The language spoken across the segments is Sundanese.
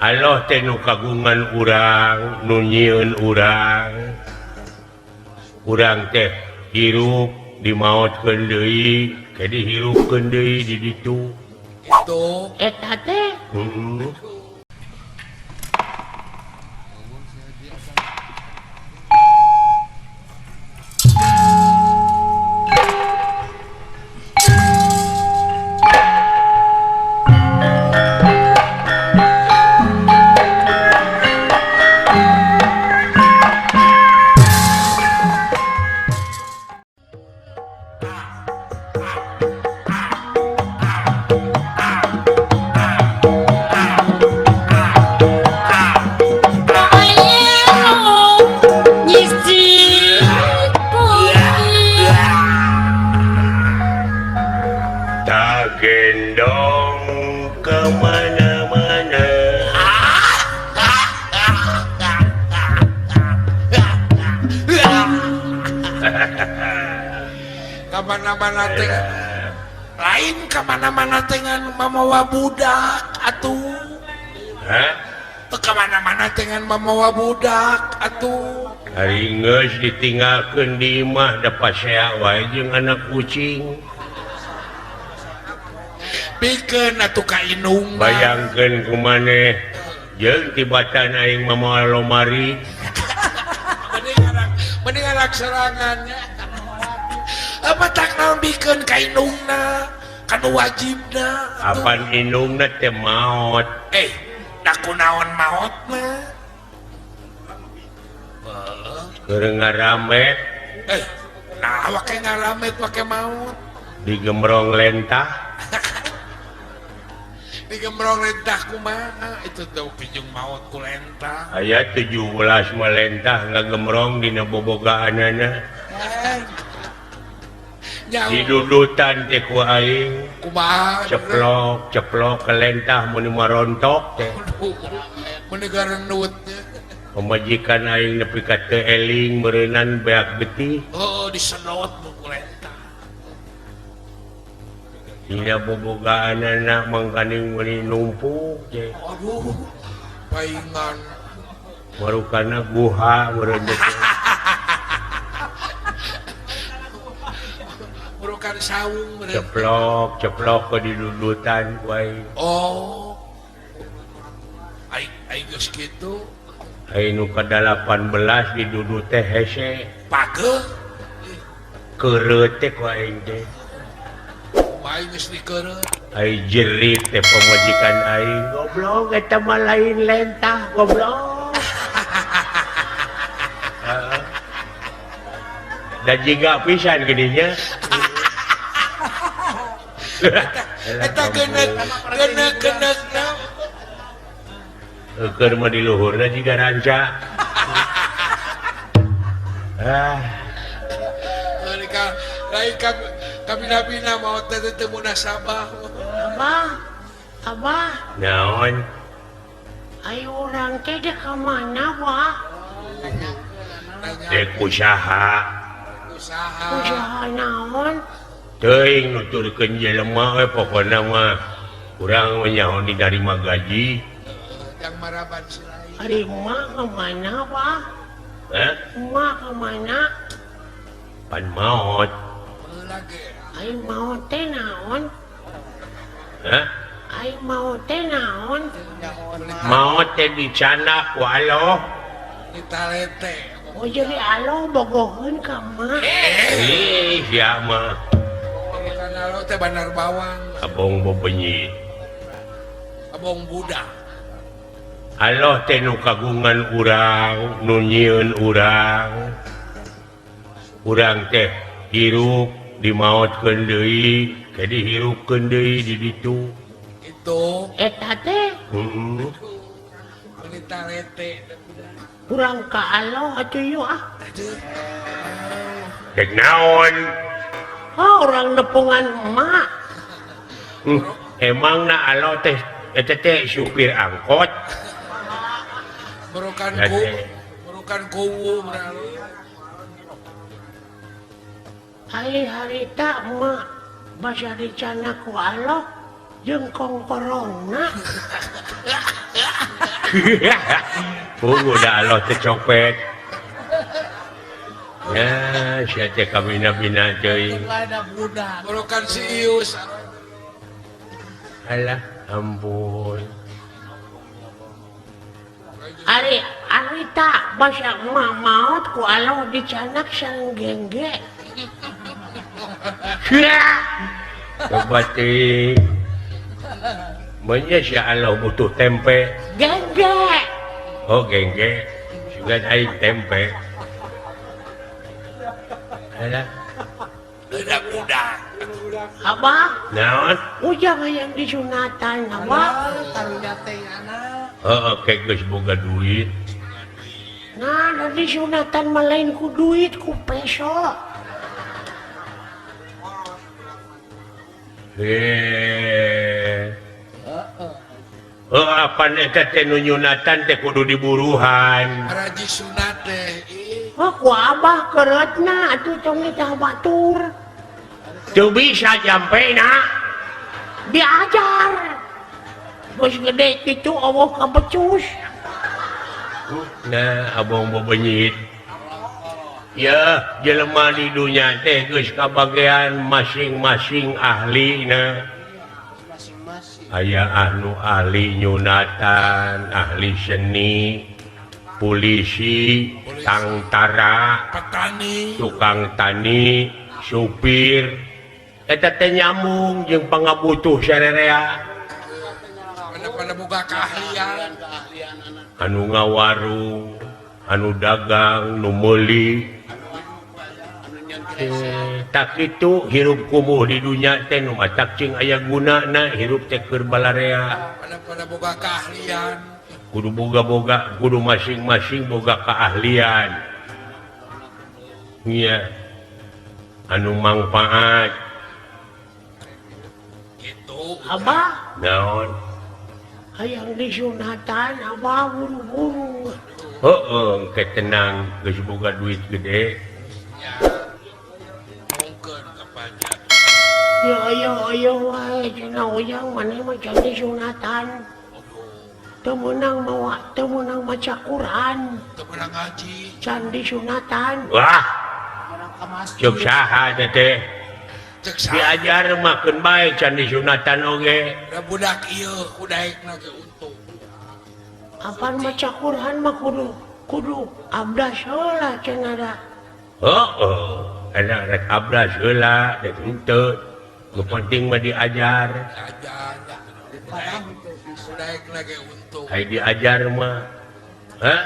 Allah teh nu kagungan urang, nu nyieun urang. Urang teh hirup dimaotkeun deui, ke dihirupkeun deui di ditu. Itu eta teh. Heeh. Gendong kemana-mana. Kemana-mana teh lain kemana-mana dengan mamawa budak atuh. Hah? Kemana-mana dengan mamawa budak atuh. Ari geus ditinggalkeun di imah da pasea wae jeung anak kucing. Pikeun atuh ka indung. Bayangkeun ku maneh jeung tibatan aing mamawa lomari. Mending anak serangannya. Apa tak naon bikeun ka indungna? Kan wajibna. Apan indungna teh maot. Da kunaon maotna? Keur ngaramet. Nah wake ngaramet wake maot. Digembrong lentah. Digembrong lentah kumaha itu teh kijung maot ku lentah. Aya 17 mah lentah ngagembrong dina bobogaanana. Didudutan teh ku aing. Kumaha? Ceplok, ceplok ke lentah mun marontok teh. Mun garendut. Pamajikan aing nepi ka teu eling meureunnan beak getih. Oh, disedot ku lentah. Dina bobogaanana mangkaning meuni numpuk teh. Aduh, paingan. Marukana guha meureun teh. Marukan saung meureun. Ceplok, ceplok ke didudutan ku aing. Oh. Aing aing geus kitu. Aing nu ka-18 didudut teh hese. Pageuh. Keureut teh ku aing teh. Aing geus dikeureut. Ai jerit teh pamajikan aing, goblok eta mah lain lentah goblok. Da jiga pisan geuning nya. Eta geuneuk geuneuk geuneukna. Keur mah di luhurna jiga ranca. Ah. Lain kabina-bina mau teh teu munasabah. Abah, abah. Naon? Ayo urang teh dek ka mana, Bah? Dek usaha. Usaha. Usaha naon? Teuing nuturkeun jelema we pokona mah urang mah nyaho dinarima gaji. Yang maraban selain. Ari emak ka mana, Bah? Hah? Emak ka mana? Pan maot. Aing maot teh naon? Hah? Aing maot teh naon? Maot teh dicanak ku aloh. Ditalete. Oh jadi aloh bogoheun ka mah. Ih, sia mah. Bukan aloh teh bandar bawang. Abong bebenyi. Abong budak. Aloh teh nu kagungan urang, nu nyieun urang. Urang teh hirup dimaotkeun deui, ke dihirupkeun deui di ditu. Itu eta teh. Heeh. Ditalete. Urang ka aloh atuh yeuh ah. Dek naon? Oh, urang nepungan emak. Emangna aloh teh eta teh supir angkot. Merukan ku, merukan kuwu Hari harita emak basa dicana ku aloh jeung kongkorongna. Puguh da Allah teh copet. Ya, sia teh kabina-bina teuing. Borokan si Ius. Alah, ampun. Ari Arita basa emak maot ku Allah dicanak sang gengge. Coba teuing. Menya sia Allah butuh tempe. Gengge. Oh, gengge. Sugan aing tempe. Alah. Budak-budak. Abah. Naon? Ujang hayang disunatan, Abah. Karunya teh anak. Heeh, kayak geus boga duit. Nah, da disunatan mah lain ku duit, ku peso. Oh, apan eta teh nu nyunatan teh kudu diburuhan. Raji sunat teh. Oh, ku abah keretna atuh tong nitah batur. Teu bisa jampena. Diajar. Geus gede kitu eueuh kabecus. Nah, abong bebenyit. Ya, jelema di dunya teh geus kabagean masing-masing ahlina. Aya anu ahli nyunatan, ahli seni, polisi, tangtara, petani, tukang tani, supir. Eta teh nyambung jeung pangabutuh sarerea. Pada boga keahlian, anu ngawarung, anu dagang, nu meuli. Tak kitu hirup kumuh di dunya teh nu matak cing aya gunana hirup teh keur balarea. Pada boga keahlian. Kudu boga-boga, kudu masing-masing boga keahlian. Iya. Anu mangfaat. Gitu. Abah. Naon? Hayang disunatan abah buru-buru. Heeh, engke tenang geus boga duit gede. Ya ayo ayo wae cenah ujang maneh mah can disunatan. Teu meunang mawa, teu meunang maca Quran, teu meunang ngaji, can disunatan. Wah. Ceuk saha teh? Diajar mah keun bae can disunatan oge. Da budak ieu kudaekna ge untung. Apan maca Quran mah kudu abdas heula cenah da. Heeh, eta rek abdas heula rek henteu. Nu penting mah diajar. Kudaekna ge untung. Ai diajar mah. Hah?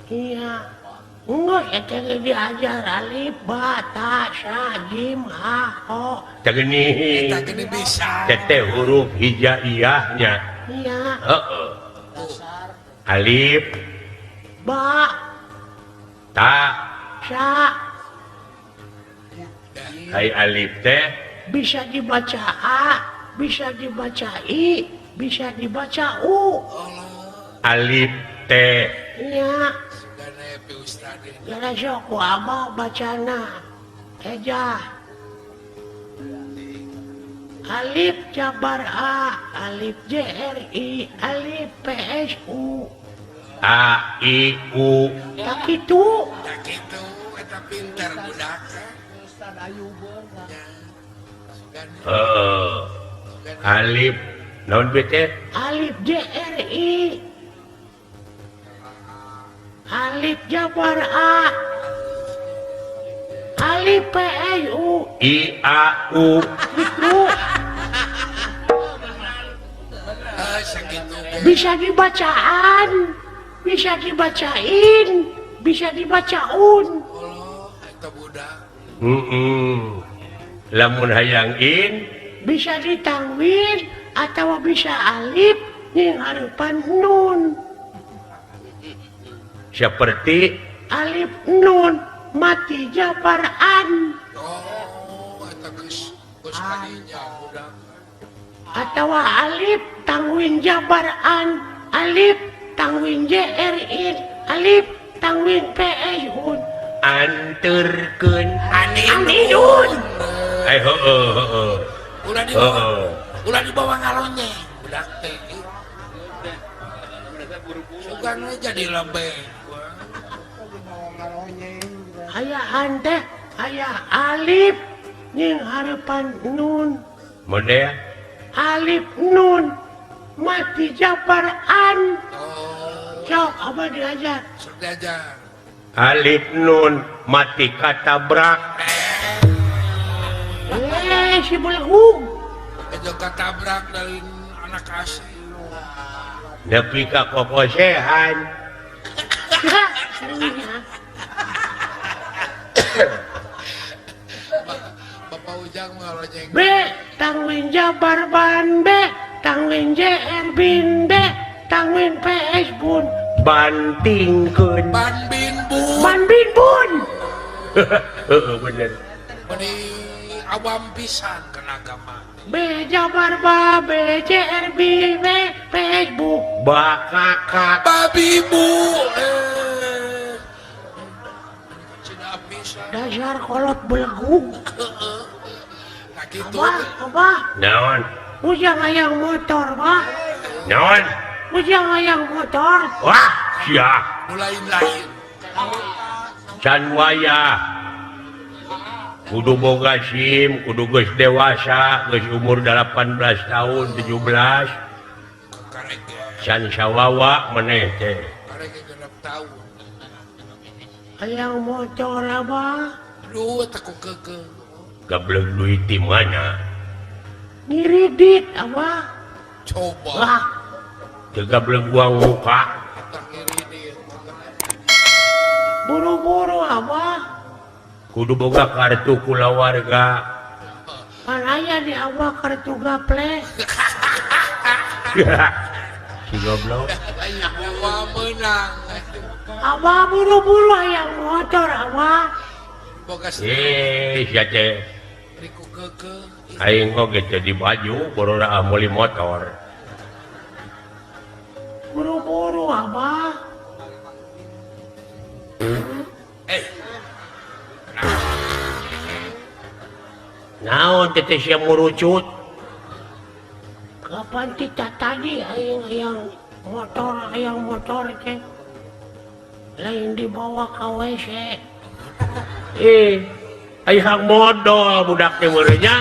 Iya. Enggak, eta ge diajar alif ba ta sa jim ha ho. Tah geuning. Eta geuning bisa. Teteh huruf hijaiyah nya. Iya. Heeh. Alif ba ta sa. Hai alif teh bisa dibaca a, bisa dibaca i, bisa dibaca u. Alif teh. Iya. Gara sok ku abah bacana eja. Alif jabar a, alif j r i, alif p s u. A I U. Tak kitu. Tak kitu eta pinter budak. Heeh. Alif naon teh? Alif J R I. Alif jabar A. Alif P S U. I A U. Gitu. Bisa dibacaan, bisa dibacain, bisa dibacaun. Lamun hayang in bisa ditangwin atau bisa alif yang harapan nun. Seperti alif nun mati jabaran. Oh, atau alif tangwin jabaran, alif tangwin jrin, alif tangwin psun. Anterkeun aninun. Eh heueuh heueuh. Ulah dibawa, ulah dibawa ngalonye budak teh. Sugan we jadi lebeh. Aya an teh aya alif jeung harepan nun. Model alif nun mati jabar an. Oh. Sok abah diajar. Sok diajar. Alif nun mati katabrak. Si belehung. Itu katabrak dari anak asli. Nepi ka kokosehan. Bapak Ujang ngarojeng. B tangwin jabar ban B tangwin JR bin B tangwin PS bun bantingkeun ban bin bun ban bin bun. Heeh bener. Meni awam pisan kana agama. B jabar ba B JR B B PS bu bakakak babi bu. Dasar kolot belegung. Nah gitu. Abah, abah. Naon? Ujang hayang motor, bah. Naon? Ujang hayang motor. Wah, sia. Nu lain-lain. Can waya. Kudu boga SIM, kudu geus dewasa, geus umur 18 tahun, 17. Can sawawa maneh teh. Karek genep tahun. Hayang motor abah. Duh, teu ku keukeuh. Gablek duit di mana? Ngiridit abah. Coba. Wah. Teu gablek uang muka. Buru-buru abah. Kudu boga kartu kulawarga. Pan aya di abah kartu gaple. Si goblok. Wah meunang. Abah buru-buru hayang motor abah. Boga sia teh. Riku keukeuh. Aing oge teh di baju borora meuli motor. Buru-buru abah. Naon teh sia murucut? Kapan kita tadi aing hayang motor teh. Lain dibawa ke WC. Hayang modol budak teh meureun nya.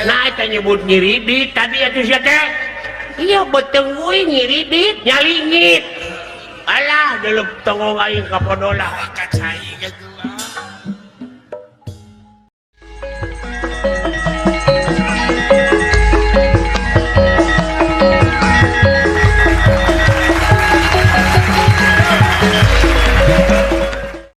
Nah eta nyebut ngiridit tadi atuh sia teh. Iya beuteung euy ngiridit nyalingit. Alah delep tongong aing ka podola. Ka cai kitu.